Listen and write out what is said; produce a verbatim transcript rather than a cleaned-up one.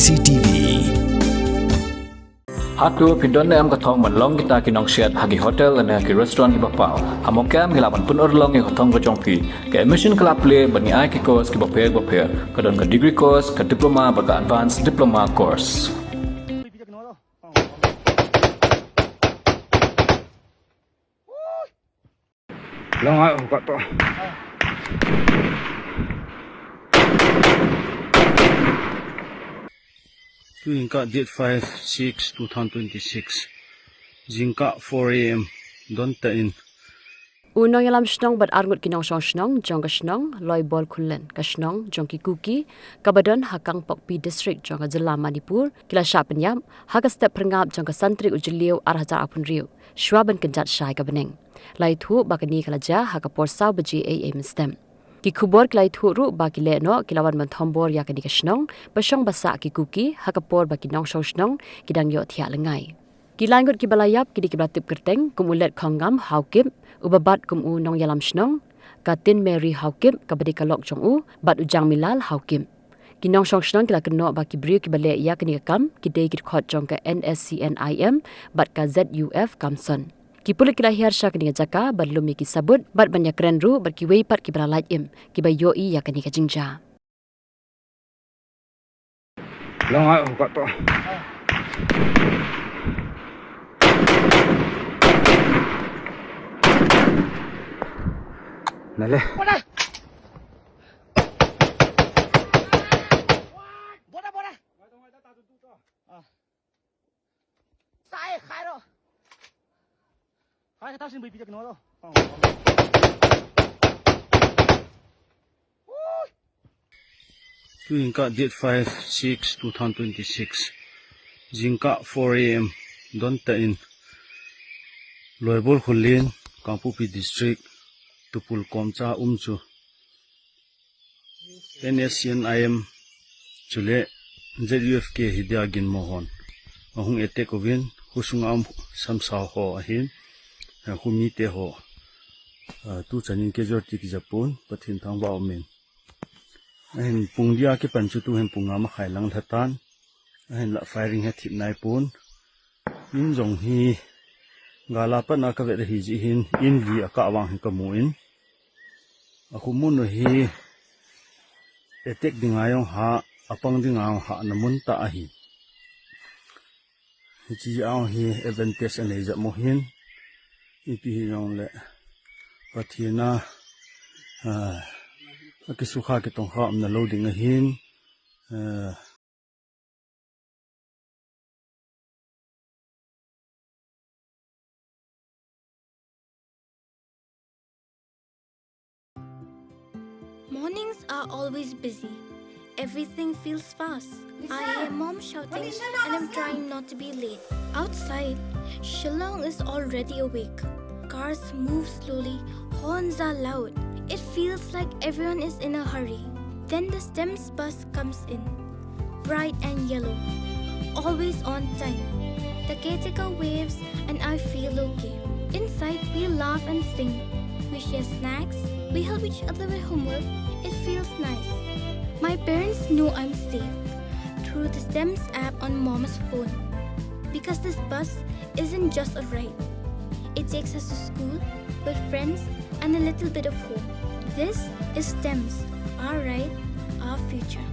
C T V. Hato phi don ne em ka thong ban long kita ki nongshet ha ki hotel ne ki restaurant kiba paw? Ha Mawkyrwat ngi lah ban pynurlong ïa ka thong ka jong phi. Ka admission ka la plie bad ngi ai ki course kiba pher bapher. Ka don ka degree course, ka diploma bad ka advanced diploma course. Long ai ka to. Tu jingkah date five six two thousand twenty-six. Jingkah four A M. Don ta in. U nongïalam shnong bad arngut ki nongshong shnong jong ka shnong Loibol Khunlen, ka shnong jong ki Kuki, kaba don ha Kangpokpi District jong ka jylla Manipur, ki la shah pynïap ha ka step phyrngap jong ka san tarik u Jylliew ar hajar arphew hynriew, shuwa ban kynjat shai ka bneng. La ïathuh ba kane ka la jia ha ka por saw baje eiei mynstep. Ki khubor ki la ïathuh ruh ba ki lehnoh ki la wan ban thombor ïa kane ka shnong ba shong ba sah ki Kuki ha ka por ba ki nongshong shnong ki dang ïohthiah lyngngai. Ki lai ngut kiba la ïap ki dei kiba la tip kyrteng kum u Letkhongam Haokip, uba bat kum u nongïalam shnong, ka Tin Mary Haokip kaba dei ka lok jong u, bad u Jangmilal Haokip. Ki nongshong shnong ki la kynnoh ba ki briew kiba leh ïa kane ka kam ki dei ki dkhot jong ka N S C N I M bad ka Z U F Kamson. Ki pulit ki la hiar sha kane ka jaka ban lum ïa ki sabut bad ban ïakren ruh bad kiwei pat kiba la lait im kiba ïohi ïa kane ka jingjia. Long ai ka to. Nale. Boda, boda. Sai khai ro. Khai ka ta sin bui pita kino to. Tu jingkah date five six two thousand twenty-six. Jingkah four A M. Don ta in. Loibol Khunlen, Kangpokpi District, Tupul Komcha Umchu. N S C N I M chule Z U F K hi dia gin mohon. Ahung attack uvin, khusung am samsau ho ahin. Khu mite ho. Ah, tu chanin casualty ki japun, Pathen thangvah umin. Ahin pung dia ki pan chu tu hin pung nga ma khai lang lhatan. Ahin la firing ha thip nai pun. In jong hi gala pat na ka vet hi ji hin in li a ka wang hi ka mu in. A khu mun hi etek ding ayong ha, apang ding ayong ha na mun ta ahi. Hi chi ayong hi advantage anei ja mo hin. Ipi hi jong le Pathen a, ah, a ki sukha ki tongkha um na lo ding ahin. Ah, Mornings are always busy. Everything feels fast. I hear mom shouting and I'm trying not to be late. Outside, Shillong is already awake. Cars move slowly, horns are loud. It feels like everyone is in a hurry. Then the STEMS bus comes in, bright and yellow, always on time. The caretaker waves and I feel okay. Inside, we laugh and sing. We share snacks. We help each other with homework. It feels nice. My parents know I'm safe through the STEMS app on mom's phone. Because this bus isn't just a ride. It takes us to school, with friends, and a little bit of home. This is STEMS, our ride, our future.